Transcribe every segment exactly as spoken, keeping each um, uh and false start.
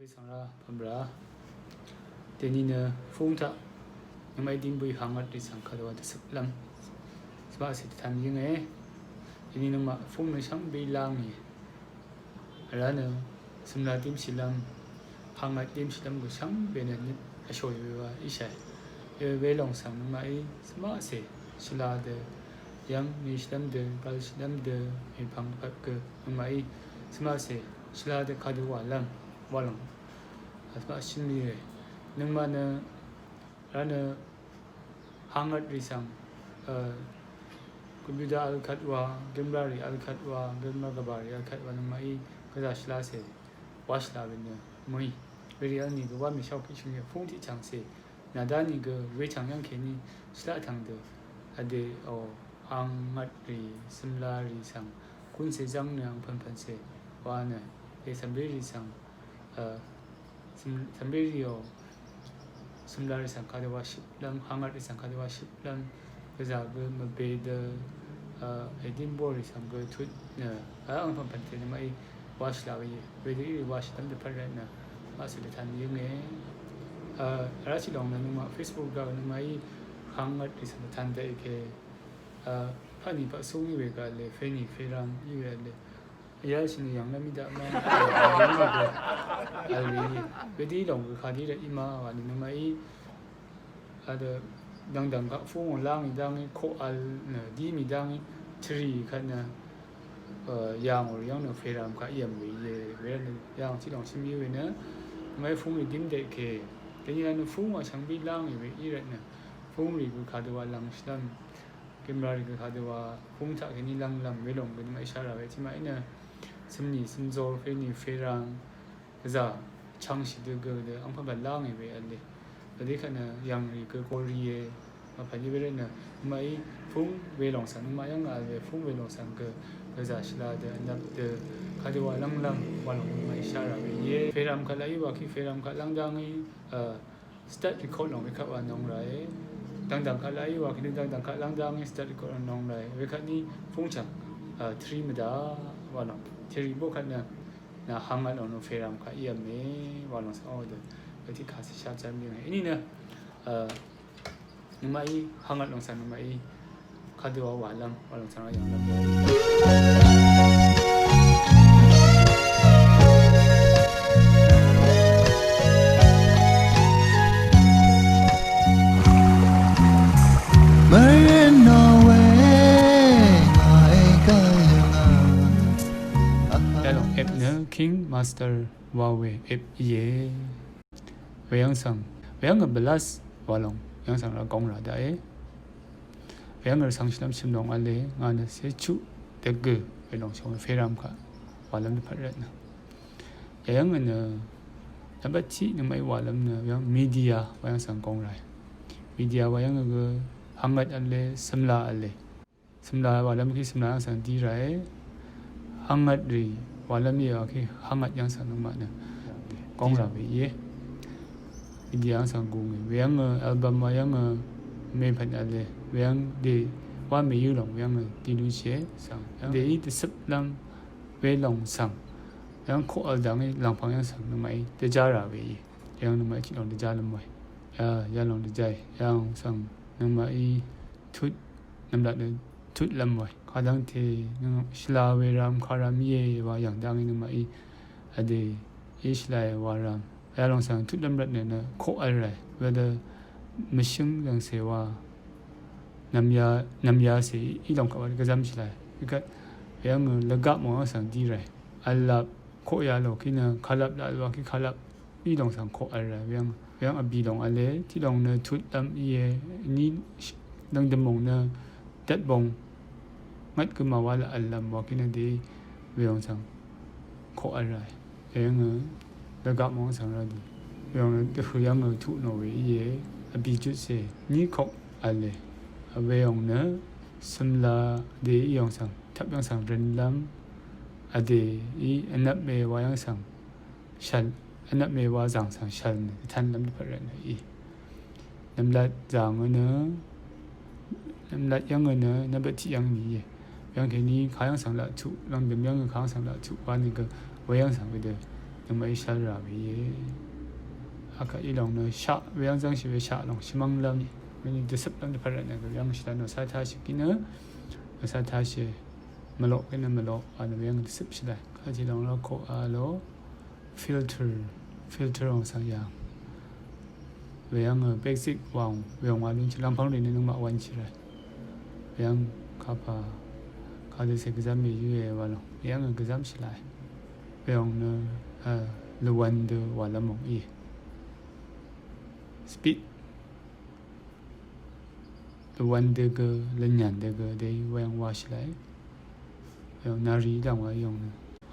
Svng rá pvmrá. Dèní nø fúng taq nøngmaq í dìngbø̀í hangvt rì svng kadø wa dvcøplv́m svmaqcè dvtan yǿnge. Dèní nøngmaq fúng nø shvngbe í lángì. Vrá nø cø̀mla dìmshìlv́m, hangvt dìmshìlv́m gø shvngbe nø nøt vshòe we wa íshàe. Ewe welòng svng nøngmaqí svmaqcè shvla dø, yv́ng nishìlv́m dø, galshìlv́m dø, mèpvng pvt gø nøngmaqí svmaqcè shvla dø kadø wàlv́m walòng. Vsvmaq shønlì we. Nøngmaq nø rá nø hangvt rì svng, e, computer vl kvt wa, camera rì vl kvt wa, camera gvbà rì vl kvt wa, nøngmaqí gvzà shvlacè wa shvla we nø mø̀í. Werì vl nìgø wamì shawkì shø̀ngyø fúng tiq chv̀ngcè. Nàdá nìgø wechv̀ng yv́ng kèní shvlaq tv̀ng dø. Vdè o hangvt rì, cø̀mla rì svng, kúncè zv́ng nø angpv̀npv̀ncè wa nø, e cv̀mré rì svng, e, cv̀m-, cv̀mré rìò, cø̀mla rì svng kadø wa shøplv́m, hangvt rì svng kadø wa shøplv́m, gvzà gø mvbe dø, e, èdín bor rì svng gø tut nø, e, angpv̀npv̀n tè nøngmaqí wa shvla we íe. Wedø í wa shvlv́m dvpvt rvt nø, maqcè dvtan yǿnge. E, vrá tiq lòng nø nøngmaq Facebook gaq nøngmaqí hangvt rì svng dvtan daqì ke, e, pvtnì pvtsúng í we gaq le, fenì feram í we le. Yalshì nø yv̀nglv́m í daq ma. Vl we íe. Wedø í lòng gø kadí rvt í ma wa nø nøngmaqí. Adø dv̀ngdv̀ng kaq fúngò lángì dv́ngí koqvl nø dí mì dv́ngí tvrì kvt nø, e, yà ngò rì yv́ng nø feram kaq í vm we íe. Wervt nø yà ngò tiq lòng shø̀m í we nø, mvmay fúngì dím deqkè. Dèní nø fúngò shvngbe lángì we í rvt nø, fúngrì gø kadø wa lv̀ngshìlv́m. Camera rì gø kadø wa fúng taq kèní lv́nglv́m welòng gø nøngmaq í shara we tiqmaq í nø, cø̀mnì, cø̀mzor, fenì, feram, gvzà chvngshì dø gø dø angpv̀npv̀n lángì we vl le. Vdè kvt nø yv̀ngrì gø gorì íe. Mvpv̀n í we rvt nø, nøngmaqí fúng welòng svng, nøngmaq yv́ng vl we fúng welòng svng gø, gvzà shvla dø, vnvp dø, kadø wa lv́nglv́m, walòng nøngmaq í shara we íe. Feram kvt laq í wa kí feram kvt lv́ng dv́ngí, e, start record lòng wekvt wa nong rae. Dv̀ngdv̀ng kaq laq í wa kèní dv̀ngdv̀ng kaq lv́ng dv́ngí start record lòng nong rae. Wekvt ní fúngchv̀ng, e, tvrì mvdaq wa lòng. Tvrì bókvt nø, nà hangvt lòng nø feram kaq í vme wa lòng svng o dø. Wektiq kaq svsha zan yønge. Iní nø, e, nøngmaqí hangvt lòng svng nøngmaqí kadø wa wàlv́m, walòng svng rá yv̀nglv́m we. Mvrin nò we ngà ègvl yv̀ngà. Yalòng app nø KineMaster wa we app íe. Weyv́ng svng, weyv́ng gø bvlas walòng, weyv́ng svng rá góng rá daqe. Weyv́ng gø rvcv̄ng shvlv́m shø̀m lòng v̄le, ngà nø sechuq dvgø welòng shòng feram kaq walv́m dvpvt rvt nø. Yayv́ng gø nø, nvmbat tiq nøngmaqí walv́m nø, weyv́ng media, weyv́ng svng góng rá. Media weyv́ng gø, hangvt v̄le, cø̀mla v̄le. Cø̀mla wàlv́m kí cø̀mla yv́ng svng dí ràe. Hangvt rì wàlv́m íe wa kí hangvt yv́ng svng nøngmaq nø góng rà we íe. Media yv́ng svng gùngì. Weyv́ng, e, album wa yv́ng, e, mèpvt v̄le. Weyv́ng dè wá mèyǿ lòng weyv́ng, e, dì lúnshìe svng. Dèí dvcøplv́m welòng svng. Yv́ng koqvl dvngí lv̀ngpv̀ng yv́ng svng nøngmaqí dvjá rà we íe. Yv́ng nøngmaqí tiq lòng dvjálv́m we. Ya, yalòng dvjáì. Yv́ng svng nøngmaqí tut nvmlat nø tutlv́m wae. Kadv́ngte nøng shvla we ram karam íe wa yv̀ng dv́ngí nøngmaqí vdè í shvlae wa ram. Yalòng svng tutlv́m rvtnø nø koqvl rae. Wedø mvshǿng zvngcè wa nvmya, nvmyacè í lòng kaq wa gvzv́m shvlae. Wekvt weyv́ng nø lvgaq mò svng dí rae. Vllap koqya lò kí nø kalap laq wa kí kalap í lòng svng koqvl rà weyv́ng, weyv́ng vbì lòng v̄le, tiq lòng nø tutlv́m íe, ní dv́ngdøm mòng nø dvtbong ngvt gø màwá laq vllv́m wa kí nø dèí welòng svng koqvl rà. Weyv́ng, e, lvgaq mòng svng rà dì. Welòng nø dvhø̀ yv́ng, e, tuq nò we íe, vbì jutcè, ní kok v̄le. Welòng nø cø̀mla dèí í lòng svng, tvp yv́ng svng rønlv́m, vdèí vnvp we wa yv́ng svng shvl, vnvp mèwa zàng svng shvl nø, dvtanlv́m dvpvt rvtnø í. Nvmlat zàngø nø, nvmlat yv́ngø nø, nvmbat tiq yv́ng nìí. Weyv́ng kèní kayv́ng svng laq tuq, lv̀ngdø̀m yv́ngø kayv́ng svng laq tuq, wa nìgø, weyv́ng svng wedø, Nøngmaq í shv́l rà we íe. Akvt í lòng nø shaq, weyv́ng zv́ngshì we shaq lòng shvmv́nglv́m, wení dvcøplv́m dvpvt rvtnø gø weyv́ng shvlá nòsá táshì kí nø, nòsá táshì mvloq kí nø mvloq, a nø weyv́ng dvcøp shvlá. Kàtì lòng ló koq a lo, filter, filter ong svng yàng. Weyv́ng, ø, basic wàng, weyv́ng wa lún shì lv́mpv́ng rì nø nøngmaq wv̄n shì rà. Weyv́ng kapà, kadø cè gvzv́m mèyú e wa lòng. Weyv́ng, ø, gvzv́m shì laq. Weyv́ng nø, ø, lvwv̄n dø wàlv́m mòng í. Speed. Lvwv̄n dø gø, lvnyv̀n dø gø, dèí weyv́ng wa shì laq. Weyv́ng nari dv̀ng wa yòng nø.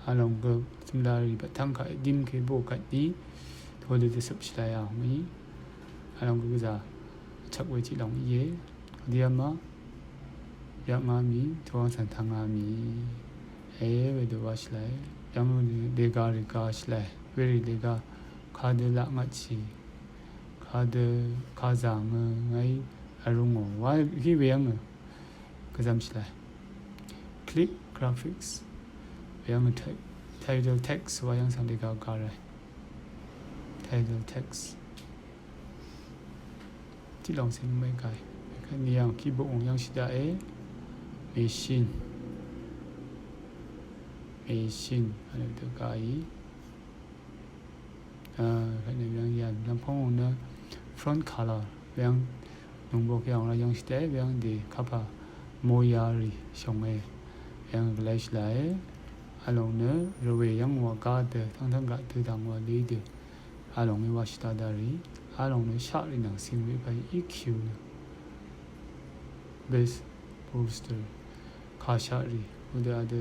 A lòng gø, tø̀mla rì bvt tv́ng kaq, dím kè bò kvt ní, todø dvcøp shì laq yà ngí. A lòng gø gvzà, chvk we tiq lòng íe. Dí vma, yaq ngá mì, towv́ng cv̀n tvng ngá mì. E, wedø wa shì laq. Yv́ng nø, dèga rì ga shì laq. Werì dèga, kadø laq ngvt shì. Kadø, kazà ngø, ngàí, vrūngò. Wa, hí weyv́ng ngø. Gvzv́m shvlá. Click graphics. Weyv́ng ti-, title text wa yv́ng svng dèga ga rà. Title text. Tiq lòng cè nøngmaq í gà í. Wekvt nì yv́ng keyboard ong yv́ng shì daqe. Machine. Machine. Anø dø gà í. A, kàtnø weyv́ng yv̀n lv́mpv́ng ong nø front color weyv́ng nungbo kè ong la yv́ng shvdè weyv́ng dè kapà moya rì shòng e weyv́ng gvlay shvlá e. A lòng nø rvwè yv́ng wa ga dø tv́ngtv́ng gaq dø dv̀ng wa lé dø. A lòng í wa shvdà dà rì. A lòng nø shaq rì nvng cing we pà E Q nø. Bass booster. Kà shaq rì. Udø adø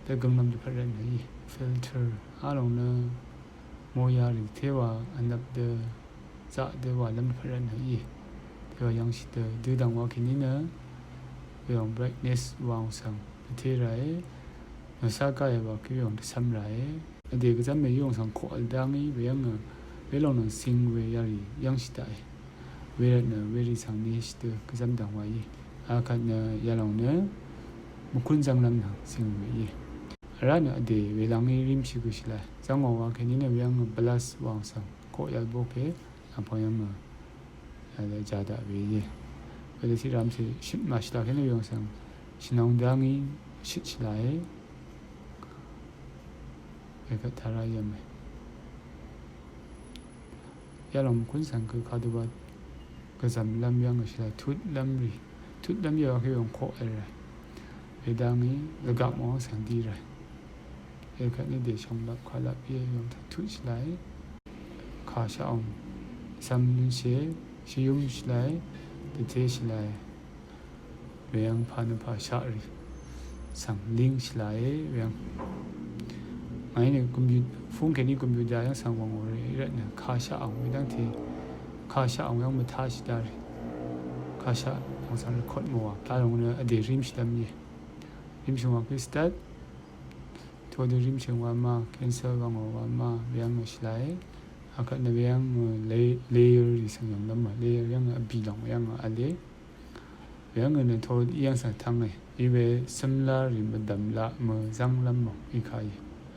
dvgø̀nglv́m dvpvt rvtnø í. Filter. A lòng nø moya rì tewa vnvp dø zaq dø wàlv́m dvpvt rvtnø í. Tewa yv́ng shì dø dø dv̀ng wa kèní nø. Weyòng brightness wàng svng dvte ràe. Nø sá gáe wa kí weyòng dvcv́m ràe. Vdè gvzv́m mèyú ong svng koqvl dá ngí weyv́ng nø. Welòng nø cing we yarì yv́ng shì daqe. Wervt nø werì svng neshì dø gvzv́m dv̀ng wa í. Akvt nø yalòng nø mvkún zv́nglv́m nvng cing we í. Vrá nø vdè welv́ng í rímshì gø shì laq. Zv́ngò wa kèní nø weyv́ng nø bvlas wàng svng koqyvl bóke. Vpvng yv́ng nø yalè jadaq we í. Wedø tiq ramsè shøt màshì laq kèní weyòng svng shvnòng dá ngí shøt shì laq e. Wekvt tara yv̀me. Yalòng mvkún svng gø kadø wa gvzv̀mlv́m yv́ng shì laq tutlv́m rì. Tutlv́m yv́ng kí yv́ng koqvl rà. Wedv́ng í lvgaq mò svng dí rà. Wekvt ní dèshòng lap kalap í yv́ng tut shì laq í. Kà shaq ong. Cv̀m lúnshì, shvyúm shì laq í. Dvté shì laq í. Weyv́ng pà nø pà shaq rì. Svng líng shì laq e weyv́ng. Ngàí nø computer, fúng kèní computer yv́ng svng wv̀ng ò rì rvtnø kà shaq ong wedv́ngte. Kà shaq ong yv́ng mvtá shì dá rì. Kà shaq ong svng record mò wa. Kà lòng nø vdè rímshì dv́m íe. Rímshì wa kí start. Todø rímshì wa ma, cancel wv̀ng ò wa ma, weyv́ng nø shì laq e. Akvt nø weyv́ng, ø, lay-, layer rì svng yv̀ng dv́m wa. Layer yv́ng vbì lòng weyv́ng vle. Weyv́ng nø to í yv́ng svng tv́ng e. Iwe cømlá rì mvdv̀m laq mvzv́nglv́m mòng í kà í.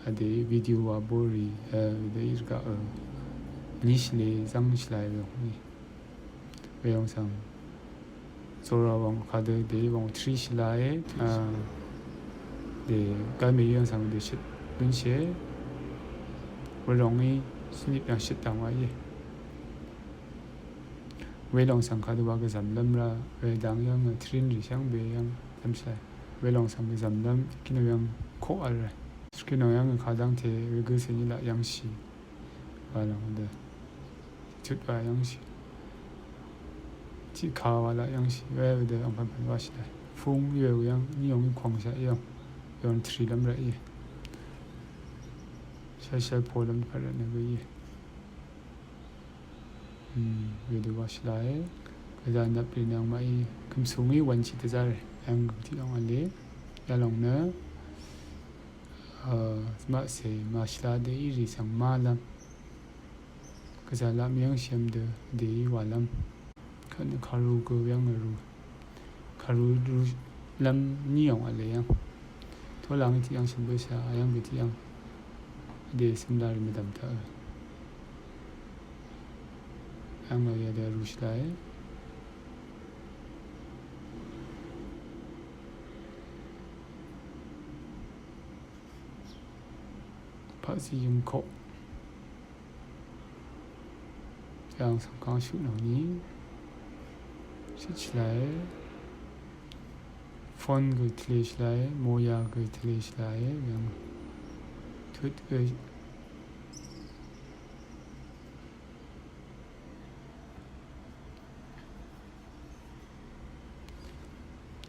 Vdè video wa bó rì, e, vdè í rvgaq, e, ní shvlē zv́ng shvlá í lòng í. Weyv́ng svng zora wv̀ng kadø dè í wv̀ng three shvlá í. A, dè gvmè í yv́ng svng dè shøt lúnshì. Welòng í shvnip yv́ng shøt dv̀ng wa í. Welòng svng kadø wa gvzv̀mlv́m rá, wedv́ng yv́ng trin rì shvngbe yv́ng dv́mshì laq. Welòng svng gvzv̀mlv́m, kí nø yv́ng koqvl rà. Kí nø yv́ng kadv́ngte, wegø cèní laq yv́ngshì. Wa lòng dø. Tut wa yv́ngshì. Tiqka wa laq yv́ngshì. Wedø angpv̀npv̀n washì laq. Fúng yv́ng yv́ng, ní yv́ng í kwv̀ngshaq yv́ng. Yv́ng trilv́m raq í. Shvlshvl polv́m dvpvt rvtnø gø í. Hmm, wedø washì laq e. Gvzà nvp rì nvng maqí kø̀msùng í wv̀nshì dvzv́r e. Yv́ng gø tiq yv́ng v̄le. Yalòng nø, a, maqcè màshvla dø í rì svng málv́m. Gvzà laq mvyv́ng shvm dø dèí wàlv́m. Kvt nø kàru gø yv́ng vru. Kàru rulv́m ní yòng v̄le yv́ng. Tolangí tiq yv́ng shvmbøsha, a yv́ng gø tiq yv́ng. Dè cø̀m lā rì mvdv̀m taq. Yv̀ng màyà dø rūshì lāe. Paqzí yø̀ng koq. Yv̀ng svng kàngshú nò nì. Shitshì lāe. Phone gø tvleshì lāe, moya gø tvleshì lāe, yv̀ng tut gø.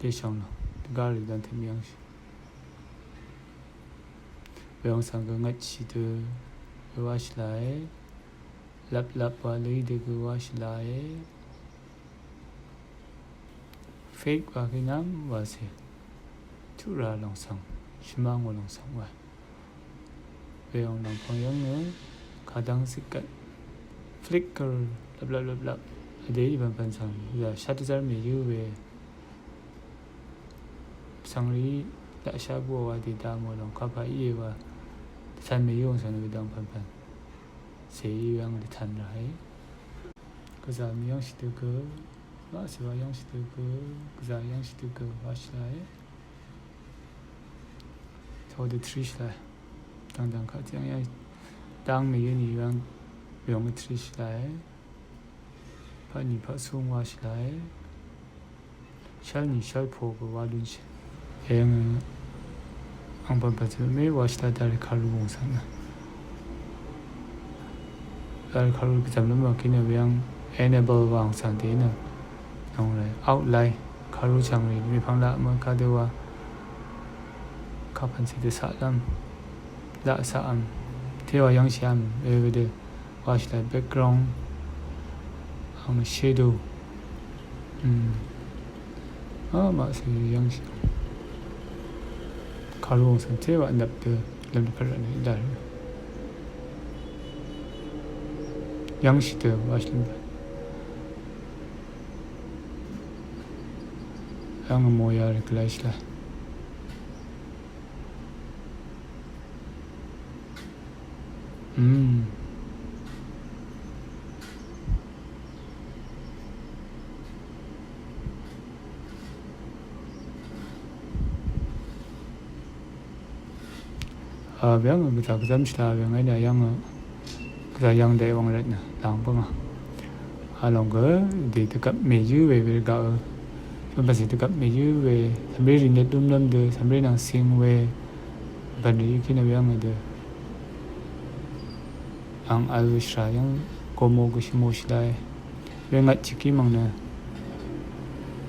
Dèshvng nò, dvgá rì dv̀ng tø̀m yv̀ngshì. Weyv̀ng svng gø ngvtshì dø gø wáshì lāe. Lvp lvp wa løí dø gø wáshì lāe. Fake wa kí nvm wa cè. Tuq rà lòng svng, shvmvng wa lòng svng wa. Weyv̀ng lòng pv̀ng yv̀ng nø, kadvng zikvt. Flickr, lvp lvp lvp lvp. Vdè í bv̀npv̀n svng, zà shvt dvzv́r mèyǿ we. Pvsvng rì, laqshá bǿà wa dèdà mò lòng kapà íe wa. Dvtan mèyǿ ong svng nø gvdvng pv̀npv̀n. Cè í weyv̀ng dvtan ràe. Gvzà mì yv̀ngshì dø gø, maqcè wa yv̀ngshì dø gø, gvzà yv̀ngshì dø gø, wáshì lāe. Todø trishì lāe. Dv̀ngdv̀ng kaq tiqyv̀ng yv̀ng, dv̀ng mèyǿ nì yv̀ng, yv̀ng trishì lāe. Paqnì paqsúng wáshì lāe. Shvlnì shvlpo gø wá lúnshì. Yv̀ng, ang pv̀npv̀n cø̀m mè wáshì lā dvri kàrú wòng svng nø. Dvri kàrú gvzv̀m lv́m wa kí nø weyv̀ng enable wàng svng dèí nø. Nòng rì outline kàrú chv̀ng rì mèpvng laq mø kadø wa. Kapv̀n cè dø saqlv́m. Laq saqvm. Tewa yv̀ngshì vm. Wewedø. Wáshì lāe background. Ang nø shadow. Hmm. A, maqsè yv̀ngshì. Kàrú wòng svng tewa nvp dø. Lv̀m dvpvt rvt nø í dvri. Yv̀ngshì dø wáshì lv́m. Ang mò ya rì gvlashì lāe. Hmm. A, weyv̀ng gvzà gvzv́m shìlá weyv̀ng ènø yv̀ng, gvzà yv̀ng dèwv̀ng rvt nø lv̀ng bǿngà. A lòng gø dè dvgvp mèyǿ we we gaq ø. Bv̀nbv̀n cè dvgvp mèyǿ we, cv̀mré rì nøt lúmlv́m dø, cv̀mré nvng cing we, bv̀n rì yø kí nø weyv̀ng dø. Ang vl we shvrà yv̀ng gomo gø shvmo shìlá e. Wengvt tiq kí mv̀ng nø.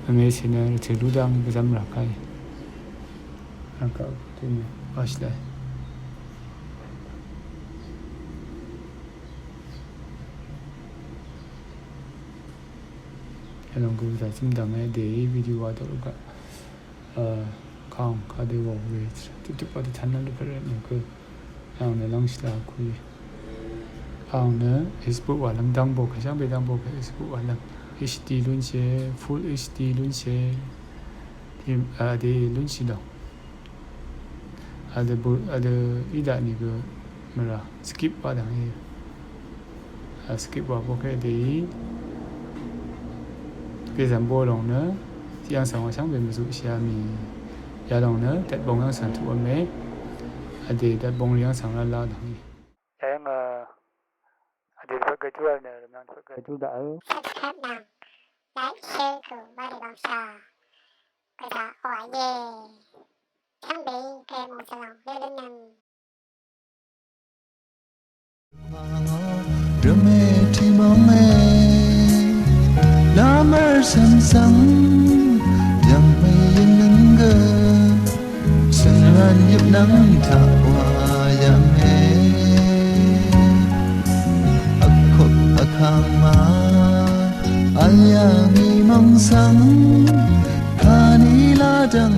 Vmè cè nø rvtø̀ lú dv́ng gvzv́m rà káì. Rvgaq tø̄nø vshvlv́. Yalòng gø dvzà zǿm dv̀ng e dèí video wa dòq rvgaq. Kàng kadø wà we tøptøp wa dvtan nvng lvpat rvt nø gø. Yalòng nø lv́ngshì dvkui. Yalòng nø Facebook wàlv́m dv́ngbò kà shvngbe dv́ngbò kà Facebook wàlv́m. H D lúnshì, full H D lúnshì. Tim, a, dèí lúnshì lòng. Adø bø, adø í daq nìgø mvrà skip wa dv̀ng í. A, skip wa bókè dèí. Gèzv̀m bó lòng nø, tiq yv̀ng svng wa shvngbe mvzuqshì a mì. Yalòng nø, dvtbong yv̀ng svng tuq v̄me. Adø dvtbong yv̀ng svng lala dv̀ng í. Yalòng, a, adø dvpvt gvjúl nø, rvmyv̀ng dvpvt gvjúl daq ø. Subscribe nvng, like, share, gø, mvdø bv̀ngshà. Gvzà wa ye. Shvngbe, gvmù svng, lelønnøng. Rvmè tìmv́ng e, lamvr svng svng, yv̀ng mèyøn nøng gø, svng rvn yøp nvng taq wa yv̀ng e. Vkok vkang ma, vl yà mì mvng svng, kani la dv̀ng